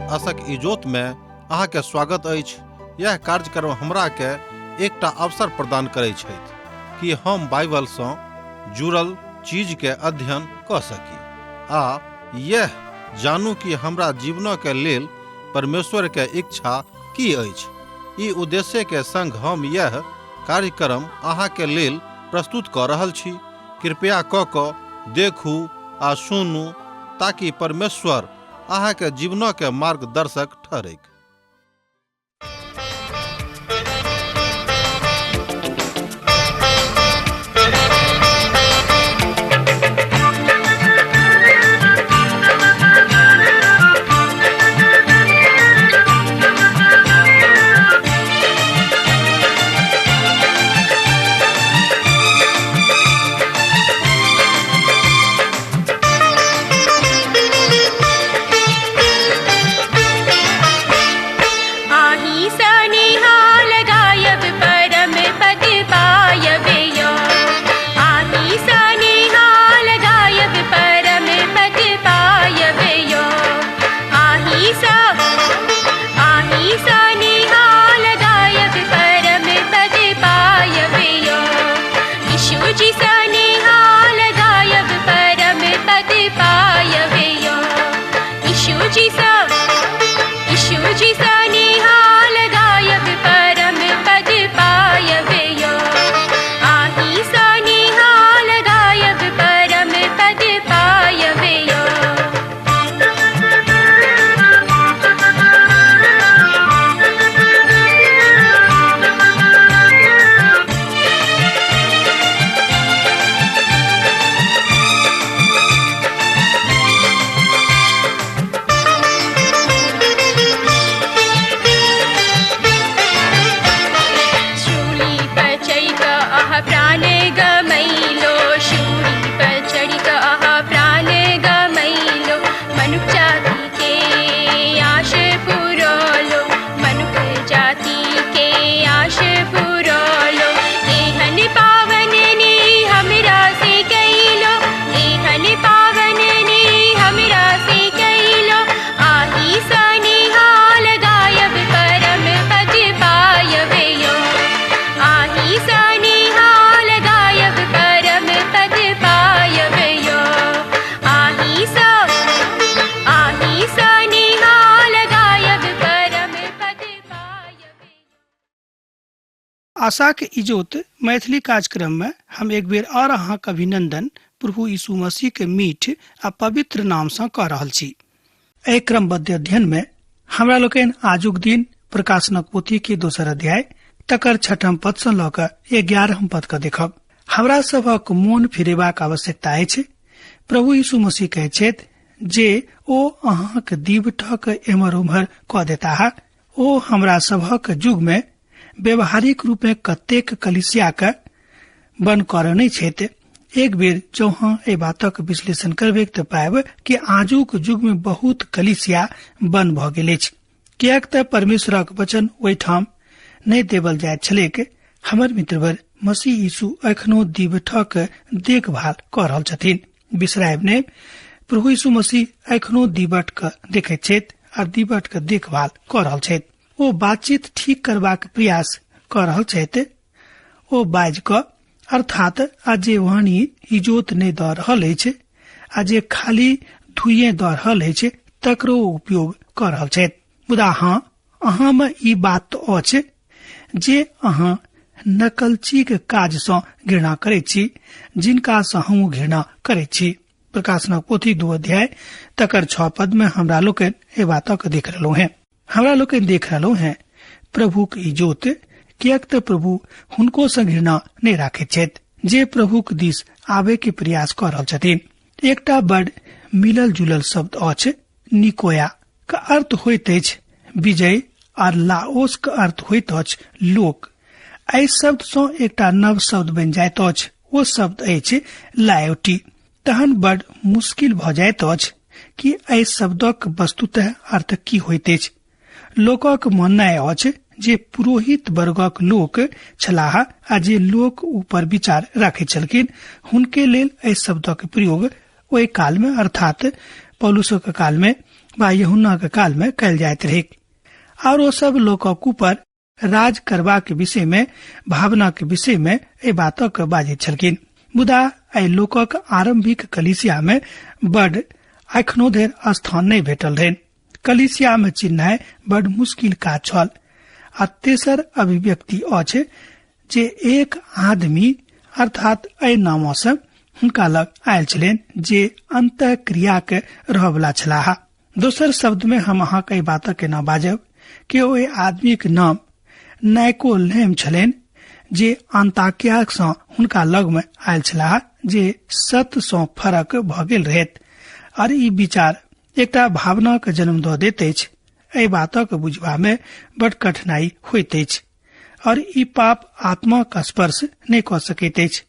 आशक इजोत में अहाँ के स्वागत अछि। यह कार्यक्रम हमरा के एकटा अवसर प्रदान करै छथि कि हम बाइबल सँ जुड़ल चीज के अध्ययन कऽ सकी आ यह जानू कि हमरा जीवन के लेल परमेश्वर के इच्छा की अछि। ई उद्देश्य के संग हम यह कार्यक्रम अहाँ के लेल प्रस्तुत कऽ रहल छी। कृपया कऽ कऽ देखू आ सुनू ताकि परमेश्वर अहाँ के जीवन के मार्गदर्शक ठहरैक। आही सनिहाल गायब परम पद पायब यो। आही सनिहाल गायब परम पद पायब यो। आही सा आही सनिहाल गायब परम पद पायब यो। यीशु जी सनिहाल गायब परम पद पायब यो। यीशु जी सा यीशु जी सनिहाल गायब परम पद पायब यो। आही सनिहाल गायब परम पद पायब यो। शूली पर चढ़ि कऽ अहाँ प्राण गमैलो। शूली पर चढ़ि कऽ अहाँ प्राण गमैलो। मनुख जाति के आश पुरौलो। मनुख जाति के आश पुरौलो। एहन पावन ने हमरा से कैलो। एहन पावन ने हमरा से कैलो। आही सनिहाल गायब परम पद पायब यो। आही सनिहाल गायब परम पद पायब यो। आही सा आही सनिहाल गायब परम पद पायब। आशाक इजोत मैथिली कार्यक्रम में हम एक बेर और अहाँक अभिनंदन प्रभु यीशु मसीह के मीठ आ पवित्र नाम सँ कऽ रहल छी। एहि क्रमबद्ध अध्ययन में हमरा लोकनि आजुक दिन प्रकाशनक पोथी के दोसर अध्याय तकर छठम पद सँ लऽ कऽ 11 पद के देखब। हमरा सभक मोन फिरेबाक आवश्यकता अछि। प्रभु यीशु मसीह कहै छथि जे ओ अहाँक दीवटक एम्हर ओम्हर कऽ देताह। ओ हमरा सभक युग में व्यवहारिक रूप में कतेक कलिसिया के बन कर नहि छथि। एक बेर जँ अहाँ एहि बातक विश्लेषण करबै तऽ पायब कि आजुक युग में बहुत कलिसिया बन भऽ गेल अछि, किएक तऽ परमेश्वरक वचन ओहिठाम नहि देवल जाइत छलैक। हमर मित्रवर, मसीह यीशु एखनो दीवटक देखभाल कऽ रहल छथिन। बिसरायब नहि, प्रभु यीशु मसीह एखनो दीवट के देखैत छथि आ दीवट के देखभाल कऽ रहल छथि। ओ बातचीत ठीक करबाक प्रयास कऽ रहल छथि। ओ बाजि कऽ, अर्थात आ जे वाणी इजोत नहि दऽ रहल अछि आ जे खाली धुइए दऽ रहल अछि तकरो उपयोग कऽ रहल छथि। मुदा हँ, अहाँ मे ई बात अछि जे अहाँ नकलचीक काज सँ घृणा करैत छी, जिनका सँ हमहूँ घृणा करैत छी। प्रकाशनक पोथी 2 अध्याय तकर 6 पद में हमरा लोकनि एहि बातक देख रहलहुँ हेँ। हमरा लोकनि देख रहलहुँ हेँ प्रभुक इजोत, किएक तऽ प्रभु हुनको सँ घृणा नहि राखैत छथि जे प्रभुक दिस आबे के प्रयास कऽ रहल छथिन। एकटा बड़ मिलल जुलल शब्द अछि निकोया के अर्थ होइत अछि विजय और लाओस के अर्थ होइत अछि लोक। एहि शब्द सँ एकटा नव शब्द बनि जाइत अछि, ओ शब्द अछि लायोटी। तहन बड़ मुश्किल भऽ जाइत अछि कि एहि शब्दक वस्तुतः अर्थ की होइत अछि। लोकक माननाइ अछि जे पुरोहित वर्गक लोक छलाह आ जे लोक ऊपर विचार राखैत छलखिन, हुनके लेल एहि शब्दक प्रयोग ओहि काल में अर्थात पौलुसक काल में वा यूहन्नाक काल में कयल जाइत रहैक। और ओ सब लोकक ऊपर राज करबाक विषय में, भावना के विषय में एहि बातक बाजैत छलखिन। मुदा एहि लोकक आरंभिक कलीसिया में बड एखनो धरि स्थान नहि भेटल रहनि। कलीसिया में चिन्हाइ बड मुश्किल काज छल। आ तेसर अभिव्यक्ति अछि जे एक आदमी अर्थात एहि नाम से हुनका लग आयल छलनि जे अंतःक्रिया के रहयवला छलाह। दोसर शब्द में हम अहाँके एहि बातक एना बाजब कि ओहि आदमीक नाम नाइकोलेम छलनि जे अंताकिया सँ हुनका लग में आयल छलाह, जे सत्य सँ फरक भऽ गेल रहैत। और ई विचार एकटा भावनाक जन्म दऽ दैत अछि। एहि बातक बुझबा में बड कठिनाई होइत अछि और ई पाप आत्माक स्पर्श नहि कऽ सकैत अछि।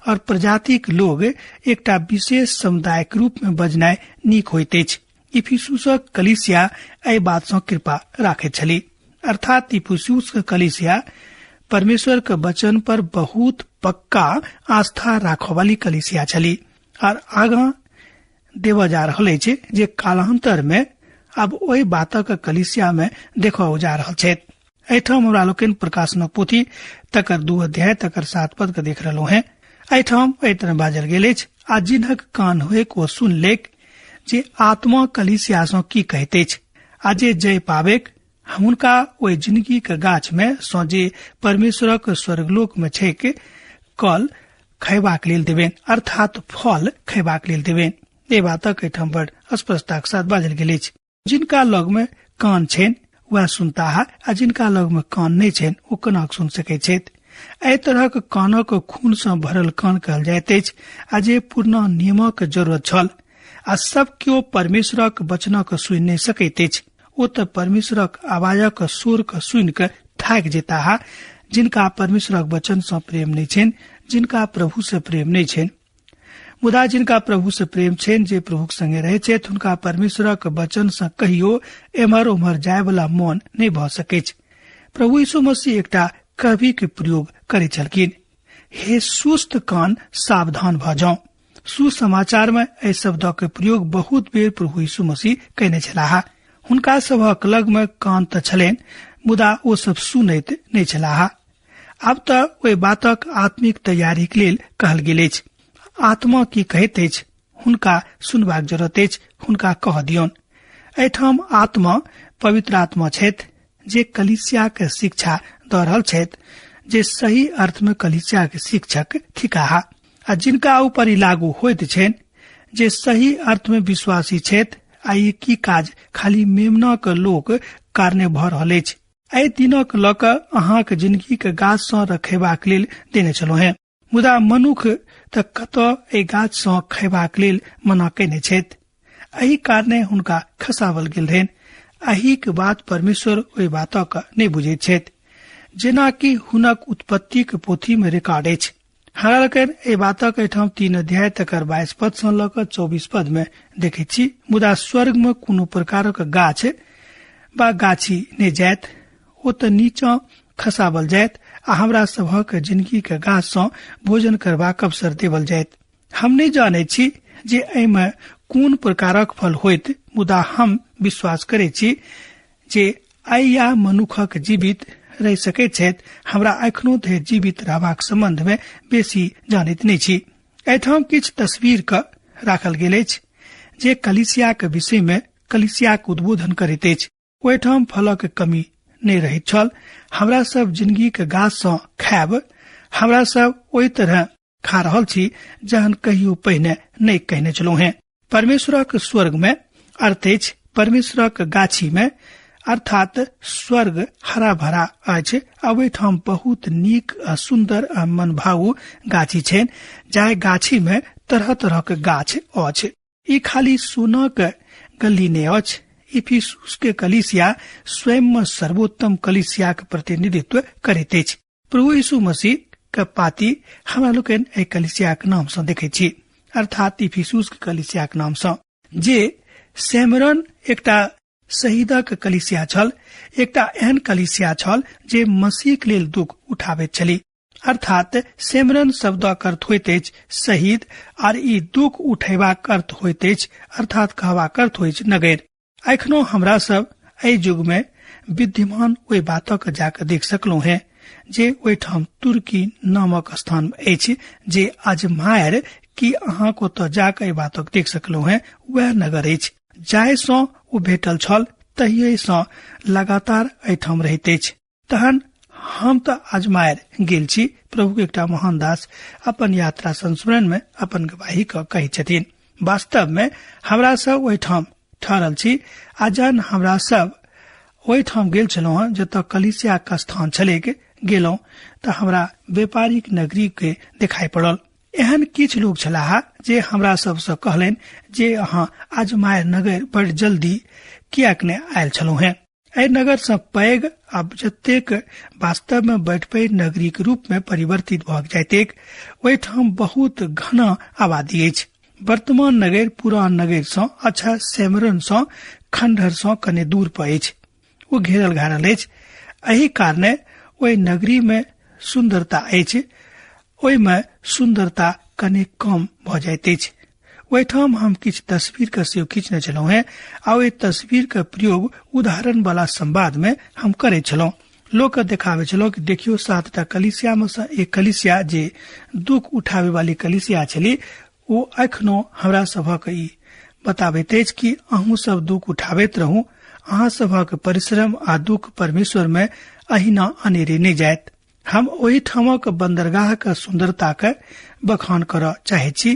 और प्रजातिक लोग एकटा विशेष समुदायक रूप में बजनाइ नीक होइत अछि। इफिसुसक कलीसिया एहि बात सँ कृपा राखैत छली। अर्थात इफिसुस कलीसिया परमेश्वर के वचन पर बहुत पक्का आस्था राखऽ वाली कलीसिया छली। और आगाँ देबऽ जा रहल अछि जे कालांतर में आब ओहि बातक कलीसिया में देखऽ जा रहल छथि। एहिठाम हमरा लोकनि प्रकाशनक पोथी तकर 2 अध्याय तकर 7 पद के देख रहलहुँ हैं। एहिठाम एहि तरह बाजल गेल अछि, आ जिनक कान होइक ओ सुन लेक जे आत्मा कलीसिया सँ की कहैत अछि, आ जे जय पाबेक हुनका ओहि जिंदगी के गाछ में सँ जे परमेश्वरक स्वर्गलोक में छैक कल खयबाक लेल देबेन, अर्थात फल खयबाक लेल देबेन। एहि बातक एहिठाम बड़ स्पष्टताक साथ बाजल गेल अछि। जिनका लग में कान छनि वएह सुनताह, आ जिनका लग में कान नहि छनि ओ कोना सुन सकैत छथि। एहि तरहक कानक खून सँ भरल कान कहल जाइत अछि, आ जे पुरना नियमक जरूरत छल। आ सब केओ परमेश्वरक वचनक सुनि नहि सकैत अछि। ओ तऽ परमेश्वरक आवाजक स्वर के सुनि कऽ थाकि जेताह। जिनका परमेश्वरक वचन सँ प्रेम नहि छनि, जिनका प्रभु सँ प्रेम नहि छनि। मुदा जिनका प्रभु सँ प्रेम छनि, जे प्रभुक संगे रहै छथि, हुनका परमेश्वरक वचन सँ कहियो एम्हर ओम्हर जाय वाला मन नहि भऽ सकैछ। प्रभु यीशु मसीह एकटा कवि के प्रयोग करै छलखिन, हे सुस्त कान सावधान भऽ जाउ। सुसमाचार में एहि शब्दक प्रयोग बहुत बेर प्रभु यीशु मसीह कयने छलाह। हुनका सभक लग में कान तऽ छलनि, मुदा ओ सब सुनैत नहि छलाह। आब तऽ ओहि बातक आत्मिक तैयारीक लेल कहल गेल अछि। आत्मा की कहैत अछि हुनका सुनबाक जरूरत अछि, हुनका कह दियौन। एहिठाम आत्मा पवित्र आत्मा छथि जे कलीसिया के शिक्षा दऽ रहल छथि, जे सही अर्थ में कलीसिया के शिक्षक थिकाह, आ जिनका ऊपर ई लागू होइत छनि जे सही अर्थ में विश्वासी छथि। आ ई की काज खाली मेमना के लोक कारणे भऽ रहल अछि। एहि दिनक लऽ कऽ अहाँक जिंदगी के गाछ सँ रखेबाक लेल देने छलहुँ हेँ, मुदा मनुख तऽ कतऽ एहि गाछ सँ खयबाक लेल मना कयने छथि। एहि कारणे हुनका खसावल गेल रहनि। एहिक बाद परमेश्वर ओहि बातक नहि बुझैत छथि, जेना कि हुनक उत्पत्तिक पोथी में रिकॉर्ड अछि। हमरा लोकनि एहि बातक एहिठाम 3 अध्याय तकर 22 पद सँ लऽ कऽ 24 पद में देखैत छी। मुदा स्वर्ग में कोनो प्रकारक गाछ वा गाछी नहि जायत, ओ तऽ नीचा खसावल जायत आ हमरा सभक जिंदगी के गाछ सँ भोजन करबाक अवसर देवल जायत। हम नहि जानैत छी जे एहिमे कोन प्रकारक फल होयत, मुदा हम विश्वास करैत छी जे आइ या मनुखक जीवित रहि सकैत छथि। हमरा एखनो धरि जीवित रहबाक संबंध में बेसी जानैत नहि छी। एहिठाम किछु तस्वीर के राखल गेल अछि जे कलीसियाक विषय में कलीसियाक उद्बोधन करैत अछि। ओहिठाम फलक कमी नहि रहैत छल। हमरा सब जिंदगी के गाछ सँ खायब, हमरा सब ओहि तरह खा रहल छी जहन कहियो पहिने नहि कहने छलहुँ हेँ। परमेश्वरक स्वर्ग में अर्थ अछि परमेश्वरक गाछी में, अर्थात स्वर्ग हरा भरा अछि आ ओहिठाम बहुत नीक आ सुंदर आ मनभाऊ गाछी छनि, जाहि गाछी में तरह तरह के गाछ अछि। ई खाली सोनाक गल्ली नहि अछि। इफिसुस के कलीसिया स्वयं में सर्वोत्तम कलीसियाक प्रतिनिधित्व करैत अछि। प्रभु यीशु मसीह के पाती हमरा लोकनि एहि कलीसियाक नाम सँ देखैत छी, अर्थात इफिसुस के कलीसियाक नाम सँ, जे सेमरन एकटा शहीदक कलीसिया छल, एकटा एहन कलीसिया छल जे मसीह के लेल दुख उठाबैत छली। अर्थात सेमरन शब्दक अर्थ होइत अछि शहीद, आर ई दुख उठेबाक अर्थ होइत अछि, अर्थात कहबाक अर्थ होइत नगर। एखनो हमरा सब एहि युग में विद्यमान ओहि बातक जाके देख सकलहुँ हैं जे ओहिठाम तुर्की नामक स्थान अछि, जे अजमायर कि अहाँक ओतऽ जाके एहि बातक देख सकलहुँ हैं, वएह नगर अछि जाहि सँ ओ भेटल छल, तहिये सँ लगातार एहिठाम रहैत अछि। तहन हम तऽ अजमायर गेल छी। प्रभु एकटा महान दास अपन यात्रा संस्मरण में अपन गवाही के कहै छथिन। वास्तव में हमरा सब ओहिठाम ठहरल छी आ जहन हमरा सब ओहिठाम गेल छलहुँ हँ जतऽ कलिसिया के स्थान छलैक, गेलहुँ तऽ हमरा व्यापारिक नगरी के देखाई पड़ल। एहन किछु लोग छलाह जे हमरा सबसँ कहलनि जे अहाँ अजमायर नगर बड़ जल्दी किएक ने आयल छलहुँ हेँ। एहि नगर सँ पैघ आब जतेक वास्तव में बड़ पैघ नगरी के रूप में परिवर्तित भऽ जाइतेक, ओहिठाम बहुत घना आबादी अछि। वर्तमान नगर पुरान नगर सँ अच्छा सेमरन सँ खंडहर सँ कने दूर पर अछि। ओ घेरल घारल अछि। एहि कारणे ओहि नगरी में सुंदरता अछि, ओहि में सुंदरता कने कम भऽ जाइत अछि। ओहिठाम हम किछु तस्वीर के सेहो खींचने छलहुँ हेँ आ ओहि तस्वीर के प्रयोग उदाहरण वाला संवाद में हम करे छलहुँ। लोक के देखावे छलहुँ कि देखियो 7टा कलिसिया में से एक कलिसिया जे दुख उठावे वाली कलिसिया छली, ओ एखनो हमरा सभक ई बताबैत अछि कि अहूँ सब दुख उठाबैत रहू, अहाँ सभक परिश्रम आ दुख परमेश्वर में अहिना अनेरे नहि जायत। हम ओहिठामक बंदरगाह के सुंदरता के बखान करऽ चाहै छी।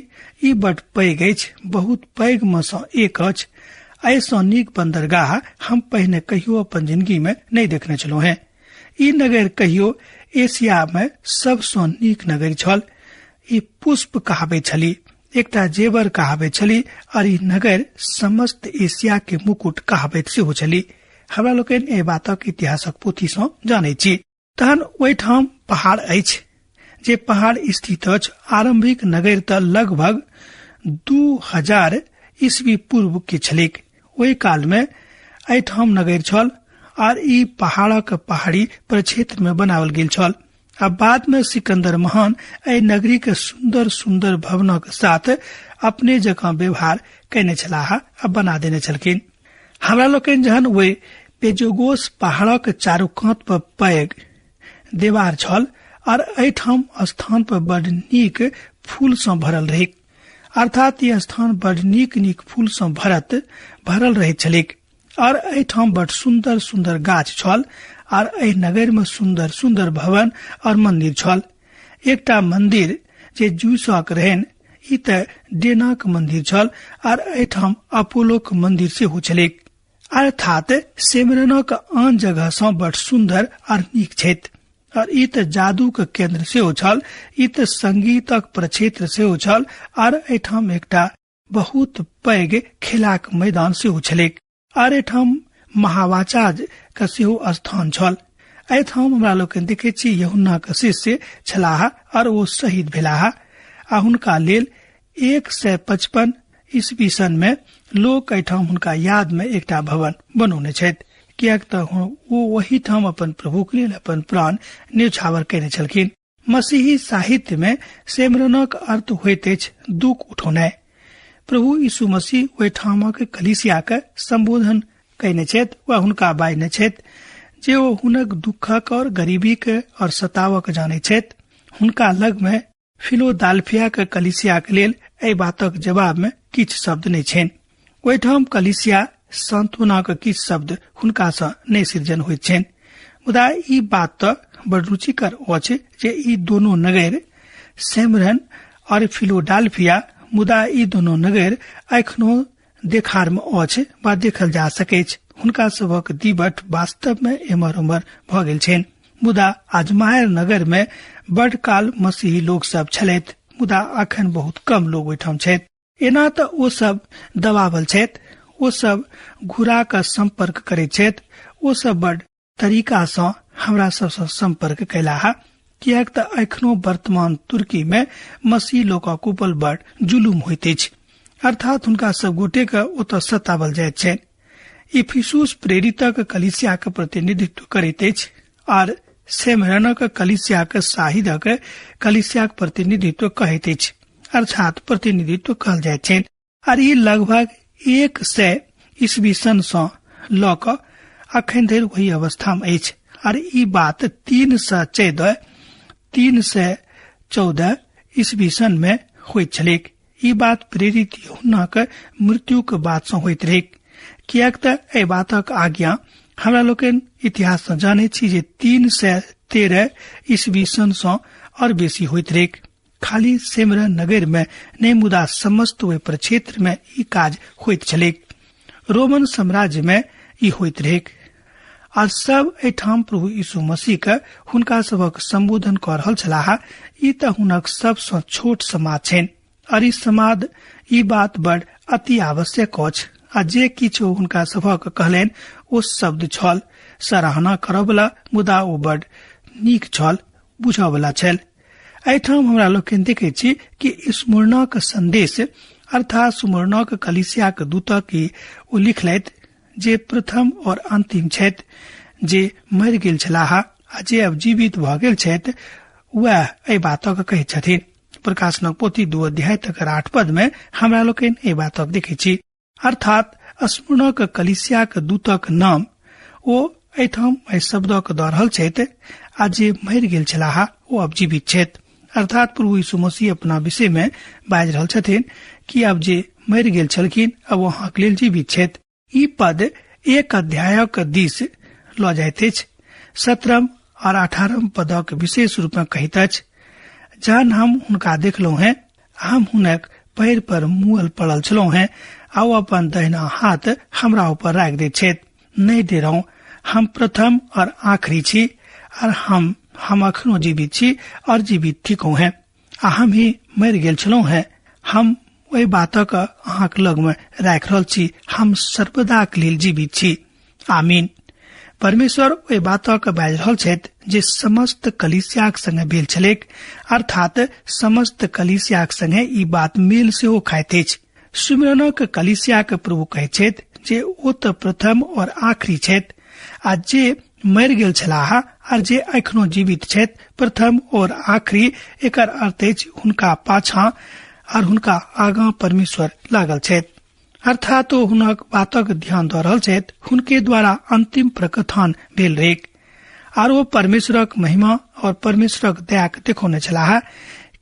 ई बड पैघ अछि, बहुत पैघ मे सँ एक अछि। एहिसँ नीक बंदरगाह हम पहिने कहियो अपन जिंदगी में नहि देखने छलहुँ हेँ। ई नगर कहियो एशिया में सबसँ नीक नगर छल। ई पुष्प कहाबै छली, एकटा जेवर कहाबै छली और ई नगर समस्त एशिया के मुकुट कहाबैत सेहो छली। हमरा लोकनि एहि बातक इतिहासक पोथी सँ जानै छी। तहन ओहिठाम पहाड़ अछि, जे पहाड़ स्थित अछि। आरंभिक नगर तऽ लगभग 2000 ईस्वी पूर्व के छलैक। ओहि काल में एहिठाम नगर छल आर ई पहाड़क पहाड़ी प्रक्षेत्र में बनावल गेल छल। आ बाद में सिकंदर महान एहि नगरी के सुंदर सुंदर भवनक साथ अपने जकाँ व्यवहार कयने छलाह आ बना देने छलखिन। हमरा लोकनि जहन ओहि पेजोगोस पहाड़क चारू कात पर पैघ देवार छल और एहिठाम स्थान पर बड़ नीक फूल सँ भरल रहै, अर्थात ई स्थान बड़ नीक नीक फूल सँ भरल रहैत छलैक। और एहिठाम बड़ सुंदर सुंदर गाछ छल और एहि नगर में सुंदर सुंदर भवन और मंदिर छल। एकटा मंदिर जे जूसक रहनि, ई तऽ डेनाक मंदिर छल और एहिठाम अपोलोक मंदिर सेहो छलैक। अर्थात सेमरनक आन जगह सँ बड़ सुंदर और नीक छथि। और ई तऽ जादू के केंद्र सेहो छल, ई तऽ संगीतक प्रक्षेत्र सेहो छल और एहिठाम एकटा बहुत पैघ खेलाक मैदान सेहो छलैक और एहिठाम महावाचा के सेहो स्थान छल। एहिठाम हमरा लोकनि देखैत छी यूहन्ना के शिष्य छलाह और ओ शहीद भेलाह आ हुनका लेल 155 ईस्वी सन में लोक एहिठाम हुनका याद में एकटा भवन बनौने छथि, किएक तऽ ओ ओहिठाम अपन प्रभुक लेल अपन प्राण न्योछावर कयने छलखिन। मसीही साहित्य में सेमरनक अर्थ होइत अछि दुख उठौनाइ। प्रभु यीशु मसीह ओहिठामक कलीसिया के संबोधन कयने छथि वा हुनका बाजने छथि जे ओ हुनक दुखक और गरीबी के और सतावक जानैत छथि। हुनका लग में फिलोदाल्फिया के कलीसिया के लेल एहि बातक जवाब में किछु शब्द नहि छनि। ओहिठाम कलीसिया सांत्वनाक किछु शब्द हुनका सँ नहि सृजन होइत छनि। मुदा ई बात तऽ बड़ रुचिकर अछि जे ई दोनो नगर सेमरन और फिलोडाल्फिया, मुदा ई दोनो नगर एखनो देखार में अछि वा देखल जा सकैछ। हुनका सभक दिवट वास्तव में एम्हर ओम्हर भऽ गेल छनि। मुदा अजमायर नगर में बड काल मसीही लोक सब छलथि, मुदा अखन बहुत कम लोग ओहिठाम छथि। एना तऽ ओ सब दबावल छथि, ओ सब घुरा कऽ संपर्क करैत छथि, ओ सब बड तरीका सँ हमरा सबसँ संपर्क कयलाह, किएक तऽ एखनो वर्तमान तुर्की में मसीह लोकक ऊपर बड जुलुम होइत अछि, अर्थात हुनका सब गोटे के ओतऽ सतावल जाइत छनि। इफिसुस प्रेरितक कलीसिया के प्रतिनिधित्व करैत अछि आर सेमरनक कलिसियाक शाहिदक कलिसियाक प्रतिनिधित्व कहैत अछि, अर्थात प्रतिनिधित्व कहल जाइत छै। आर ई लगभग 100 ईस्वी सन सँ लऽ कऽ अखन धरि ओहि अवस्था मे अछि। आर ई बात 314 ईस्वी सन में होइत छलैक। ई बात प्रेरित यूहन्नाक मृत्युक बात सँ होइत रहैक, किएक तऽ एहि बातक आज्ञा हमरा लोकनि इतिहास सँ जानैत छी जे 313 ईस्वी सन सँ और बेसी होइत रहैक। खाली सेमरा नगर में नहि, मुदा समस्त ओहि प्रक्षेत्र में ई काज होइत छलैक। रोमन साम्राज्य में ई होइत रहैक। आ सब एहिठाम प्रभु यीशु मसीह के हुनका सभक संबोधन कऽ रहल छलाह। ई तऽ हुनक सबसँ छोट समाज छनि और ई समाद ई बात बड़ अति आवश्यक अछि। आ जे किछु हुनका सभक कहलनि ओ शब्द छल सराहना करऽवला, मुदा ओ बड़ नीक छल, बुझऽवला छल। एहिठाम हमरा लोकनि देखैत छी कि स्मुरनाक संदेश अर्थात स्मुरनाक कलिसियाक दूतक के ओ लिखलथि जे प्रथम और अंतिम छथि, जे मरि गेल छलाह आ जे अब जीवित भऽ गेल छथि, वएह एहि बातक कहैत छथिन। प्रकाशनक पोथी 2 अध्याय तकर 8 पद में हमरा लोकनि एहि बातक देखैत छी। अर्थात स्मुरनाक कलिसियाक दूतक नाम ओ एहिठाम एहि शब्दक दऽ रहल छथि आ जे मरि गेल छलाह ओ अब जीवित छथि। अर्थात प्रभु यीशु मसीह अपना विषय में बाजि रहल छथिन कि अब जे मरि गेल छलखिन अब अहाँक लेल जीवित छथि। ई पद 1 अध्यायक दिस लऽ जाइत अछि। 17 और 18 पदक विशेष रूप में कहैत अछि, जहन हम हुनका देखलहुँ हैं, हम हुनक पैर पर मुअल पड़ल छलहुँ हैं, आ ओ अपन दहिना हाथ हमरा ऊपर राखि दैत छथि। नहि डेराउ, हम प्रथम और आखिरी छी, और हम अखनो जीवित छी और जीवित थिकहुँ हैं, आ हम ही मरि गेल छलहुँ हैं। हम ओहि बातक अहाँक लग में राखि रहल छी, हम सर्वदाक लेल जीवित छी। आमीन। परमेश्वर ओहि बातक बाजि रहल छथि जे समस्त कलीसियाक संगे भेल छलैक, अर्थात समस्त कलीसियाक संगे ई बात मेल सेहो खाइत अछि। सुमिरनक कलीसियाक प्रभु कहैत छथि जे ओ तऽ प्रथम और आखिरी छथि, आ जे मरि गेल छलाह और जे एखनो जीवित छथि, प्रथम और आखिरी, एकर अर्थ अछि हुनका पाछाँ और हुनका आगाँ परमेश्वर लागल छथि। अर्थात ओ हुनक बातक ध्यान दऽ रहल छथि, हुनके द्वारा अंतिम प्रकथन भेल रहैक, आर ओ परमेश्वरक महिमा और परमेश्वरक दयाक देखौने छलाह,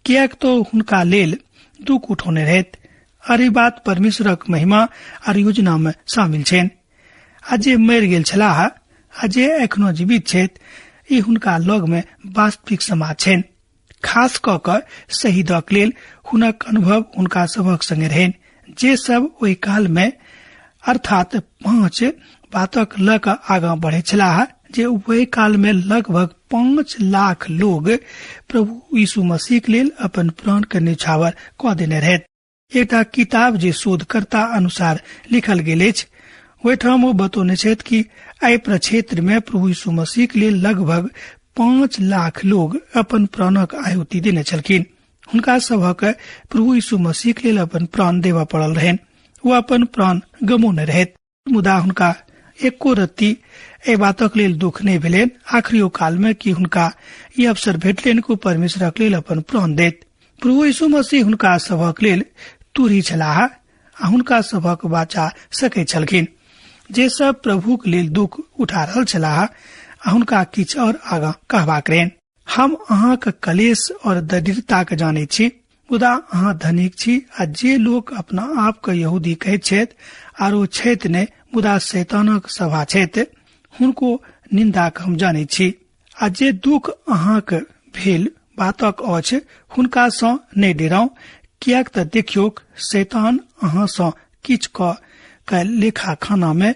किएक तो हुनका लेल दुख उठौने रहैत। और ई बात परमेश्वरक महिमा और योजना में शामिल छनि। आ जे मरि गेल छलाह आ जे एखनो जीवित छथि, ई हुनका लग में वास्तविक समाज छनि। खास कऽ कऽ शहीदक लेल हुनक अनुभव हुनका सभक संगे रहनि, जे सब ओहि काल में अर्थात 5 बातक लऽ कऽ आगाँ बढ़ैत छलाह, जे ओहि काल में लगभग 5 लाख लोग प्रभु यीशु मसीह के लेल अपन प्राण के न्योछावर कऽ देने रहैत। एकटा किताब जे शोधकर्ता अनुसार लिखल गेल अछि, ओहिठाम ओ बतौने छथि कि एहि प्रक्षेत्र में प्रभु यीशु मसीह के लेल लगभग 5 लाख लोग अपन प्राणक आहुति देने छलखिन। हुनका सभक प्रभु यीशु मसीह के लेल अपन प्राण देबऽ पड़ल रहनि। ओ अपन प्राण गमौने रहैत, मुदा हुनका एको रत्ती एहि बातक लेल दुख नहि भेलनि आखिरी काल में कि हुनका ई अवसर भेटलनि कि ओ परमेश्वरक लेल अपन प्राण देत। प्रभु यीशु मसीह हुनका सभक लेल तुरी छलाह आ हुनका सभक बचा सकैत छलखिन, जे सब प्रभुक लेल दुख उठा रहल छलाह आ हुनका किछु और आगाँ कहबाक रहनि। हम अहाँक कलेश और दरिद्रता के जानैत छी, मुदा अहाँ धनिक छी, आ जे लोक अपना आप के यहूदी कहैत छथि आर ओ छथि नहि, मुदा शैतानक सभा छथि, हुनको निंदा के हम जानैत छी। आ जे दुख अहाँक भेल बातक अछि हुनका सँ नहि डेराउ, किएक तऽ देखियौक शैतान अहाँ सँ किछु कऽ के लेखा खाना में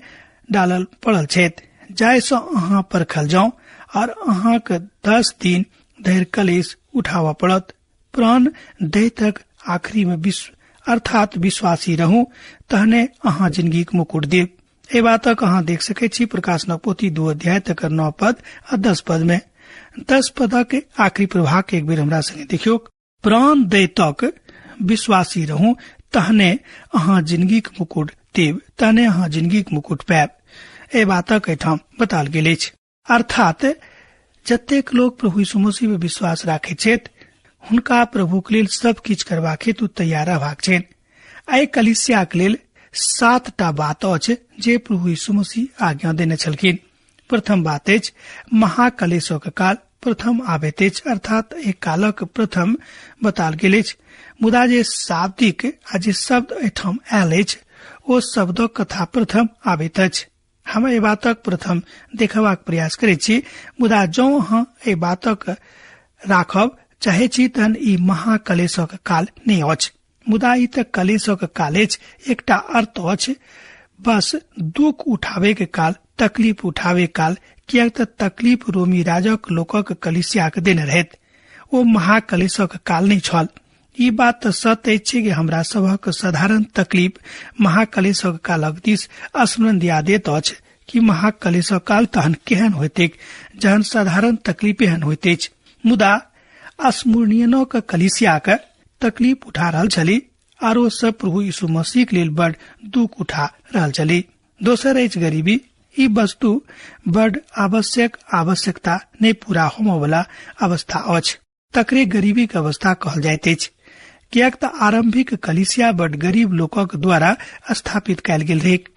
डालल पड़ल छथि, जाहि सँ अहाँ परखल जाउ और अहाँक 10 दिन धरि कलेश उठाबऽ पड़त। प्राण दै तक आखिरी में विश्व अर्थात विश्वासी रहू, तहने अहाँ जिंदगीक मुकुट देब। एहि बातक अहाँ देख सकैत छी प्रकाशनक पोथी 2 अध्याय तकर 9 पद आ 10 पद में। 10 पदक आखिरी प्रभाग के एक बेर हमरा संगे देखियौ। प्राण दै तक विश्वासी रहू, तहने अहाँ जिंदगीक मुकुट देब, तहने अहाँ जिंदगीक मुकुट पायब। एहि बातक एहिठाम बताल गेल अछि। अर्थात जतेक लोक प्रभु यीशु मसीह में विश्वास राखैत छथि हुनका प्रभुक लेल सब किछु करबाक हेतु तैयार रहबाक छनि। एहि कलीसियाक लेल 7टा बात अछि जे प्रभु यीशु मसीह आज्ञा देने छलखिन। प्रथम बात अछि महाकलेशक काल प्रथम आबैत अछि, अर्थात एहि कालक प्रथम बताल गेल अछि। मुदा जे शाब्दिक आ जे शब्द एहिठाम आयल अछि ओ शब्दक कथा प्रथम आबैत अछि। हम एहि बातक प्रथम देखबाक प्रयास करैत छी, मुदा जौं अहाँ एहि बातक राखब चाहै छी तहन ई महाकलेशक काल नहि अछि। मुदा ई तऽ कलेशक काल अछि, एकटा अर्थ अछि बस दुख उठावे के काल, तकलीफ उठावे काल, किएक तऽ तकलीफ रोमी राजक लोकक कलिसियाक देने रहैत। ओ महाकलेशक काल नहि छल। ई बात तऽ सत्य अछि कि हमरा सभक साधारण तकलीफ महाकलेशक कालक दिस स्मरण दिया देत अछि कि महाकलेशक काल तहन केहन होइतैक जहन साधारण तकलीफ एहन होइत अछि। मुदा अस्मरणीयनक कलिसियाक तकलीफ उठा रहल छली आरो सब प्रभु यीशु मसीह के लेल बड़ दुख उठा रहल छली। दोसर अछि गरीबी। ई वस्तु बड़ आवश्यक आवश्यकता नहि पूरा होमय वाला अवस्था अछि, तकरे गरीबी के अवस्था कहल जाइत अछि, किएक तऽ आरंभिक कलिसिया बड़ गरीब लोकक द्वारा स्थापित कयल गेल रहैक।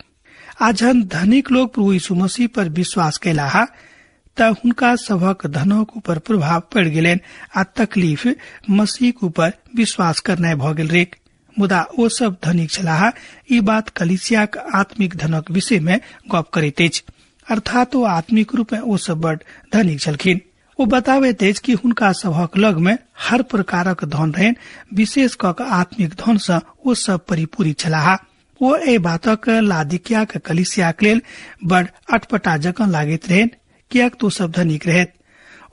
आ जहन धनिक लोक प्रभु यीशु मसीह पर विश्वास कयलाह तऽ हुनका सभक धनक ऊपर प्रभाव पड़ि गेलनि आ तकलीफ मसीहक ऊपर विश्वास करनाइ भऽ गेल रहैक। मुदा ओ सब धनिक छलाह। ई बात कलिसियाक आत्मिक धनक विषय मे गप करैत अछि, अर्थात ओ आत्मिक रूप मे ओ सब बड़ धनिक छलखिन। ओ बताबैत अछि कि हुनका सभक लग मे हर प्रकारक धन रहनि, विशेष कऽ कऽ आत्मिक धन सँ ओ सब परिपूरित छलाह। ओ एहि बातक लादिकियाक कलिसियाक लेल बड़ अटपटा जकाँ लागैत रहनि, किएक तऽ ओ सब धनिक रहैत।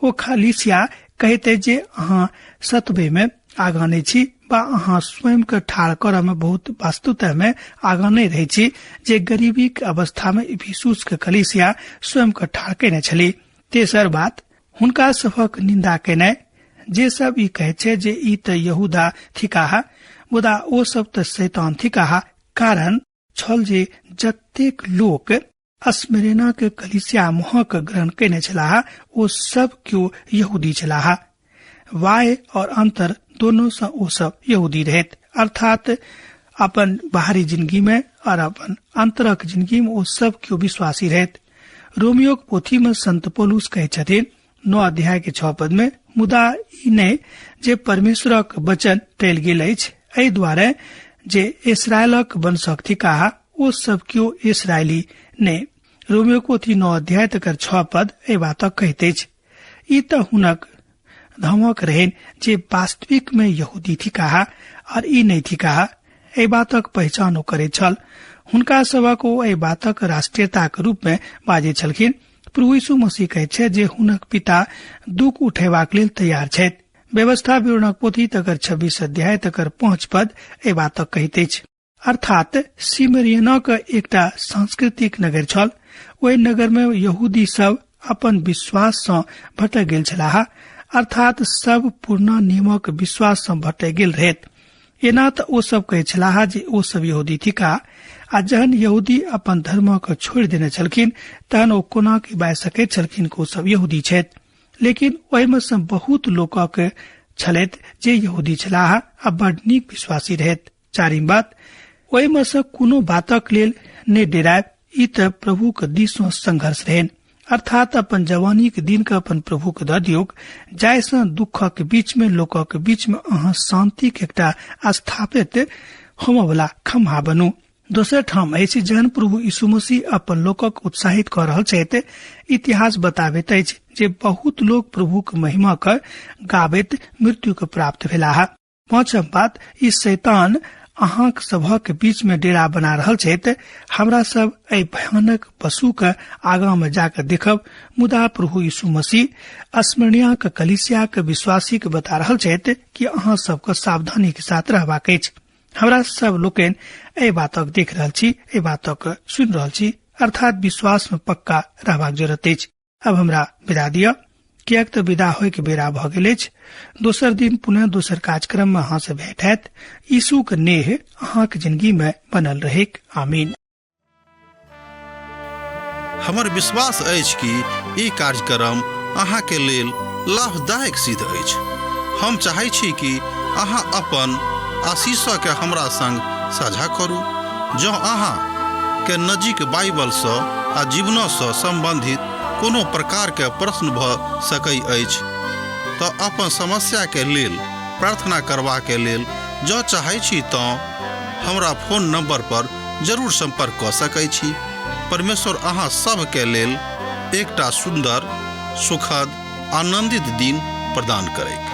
ओ कलिसिया कहैत अछि जे अहाँ सतबे मे आगाँ नहि छी बा अहाँ स्वयं के ठाढ़ करऽ मे बहुत वस्तुतः मे आगाँ नहि रहै छी, जे गरीबीक अवस्था मे इफिसुस के कलिसिया स्वयं के ठाढ़ केने छली। तेसर बात, हुनका सभक निंदा केनाइ जे सब ई कहैत छै जे ई तऽ यहूदा थिकाह, मुदा ओ सब तऽ शैतान थिकाह। कारण छल जे जतेक लोक अस्मरेना के कलिसिया मोहक ग्रहण केने छलाह ओ सब केओ यहूदी छलाह। वाय और अंतर दोनों सँ ओ सब यहूदी रहैत, अर्थात अपन बाहरी जिंदगी में और अपन अंतरक जिंदगी में ओ सब केओ विश्वासी रहैत। रोमियोक पोथी में संत पौलुस कहै छथिन 9 अध्याय के 6 पद में, मुदा ई नहि जे परमेश्वरक वचन टलि गेल अछि, एहि दुआरे जे इसरायलक वंशक थिकाह ओ सब केओ इसरायली नहि। रोमियो पोथी 9 अध्याय तकर 6 पद एहि बातक कहैत अछि। ई तऽ हुनक धमक रहनि जे वास्तविक में यहूदी थिकाह और ई नहि थिकाह। एहि बातक पहचान ओ करैत छल। हुनका सभक ओ एहि बातक राष्ट्रीयताक रूप में बाजैत छलखिन। प्रभु यीशु मसीह कहैत छथि जे हुनक पिता दुख उठेबाक लेल तैयार छथि। व्यवस्था विवरणक पोथी तकर 26 अध्याय तकर 5 पद एहि बातक कहैत अछि। अर्थात सिमरियनक एकटा सांस्कृतिक नगर छल। ओहि नगर में यहूदी सब अपन विश्वास सँ भटक गेल छलाह, अर्थात सब पुरना नियमक विश्वास सँ भटक गेल रहैत। एना तऽ ओ सब कहैत छलाह जे ओ सब यहूदी थिका, आ जहन यहूदी अपन धर्म के छोड़ि देने छलखिन तहन ओ कोना के बाजि सकैत छलखिन कि ओ सब यहूदी छथि। लेकिन ओहि मे सँ बहुत लोकक छलथि जे यहूदी छलाह आ बड़ नीक विश्वासी रहैत। चारिम बात, ओहि मे सँ कोनो बातक लेल नहि डेरायब, ई तऽ प्रभुक दिस सँ संघर्ष रहनि। अर्थात अपन जवानीक दिन के अपन प्रभु के दऽ दियौक, जाहि सँ दुखक बीच मे लोकक बीच मे अहाँ शांतिक एकटा स्थापित होमयवला खम्हा बनू। दोसर ठाम अछि जहन प्रभु यीशु मसीह अपन लोकक उत्साहित कऽ रहल छथि। इतिहास बताबैत अछि जे बहुत लोक प्रभुक महिमा के गाबैत मृत्यु के प्राप्त भेलाह। पांचम बात, ई शैतान अहाँक सभक बीच में डेरा बना रहल छथि। हमरा सब एहि भयानक पशु के आगा में जाकर देखब, मुदा प्रभु यीशु मसीह स्मरणियाक कलीसियाक विश्वासी के बता रहल छथि कि अहाँ सबके सावधानी के साथ रहबाक अछि। हमरा सब लोकनि एहि बातक देख रहल छी, एहि बातक सुनि रहल छी, अर्थात विश्वास में पक्का रहबाक जरूरत अछि। अब हमरा विदा दिअ, किएक तऽ विदा होय के बेरा भऽ गेल अछि। दोसर दिन पुनः दोसर कार्यक्रम में अहाँ से भेंट हैत। यीशु के नेह अहाँक जिंदगी में बनल रहेक। आमीन। हमर विश्वास अछि कि ई कार्यक्रम अहाँके लेल लाभदायक सिद्ध अछि। हम चाहै छी कि अहाँ अपन आशीषके हमरा संग साझा करू। जँ अहाँ के नजीक बाइबलसँ आ जीवनसँ सम्बन्धित कोनो प्रकारके प्रश्न भऽ सकै अछि तऽ अपन समस्याके लेल प्रार्थना करबाके लेल जँ चाहै छी तँ हमरा फोन नंबर पर जरूर संपर्क कऽ सकै छी। परमेश्वर अहाँ सभके लेल एकटा सुन्दर, सुखद, आनंदित दिन प्रदान करैक।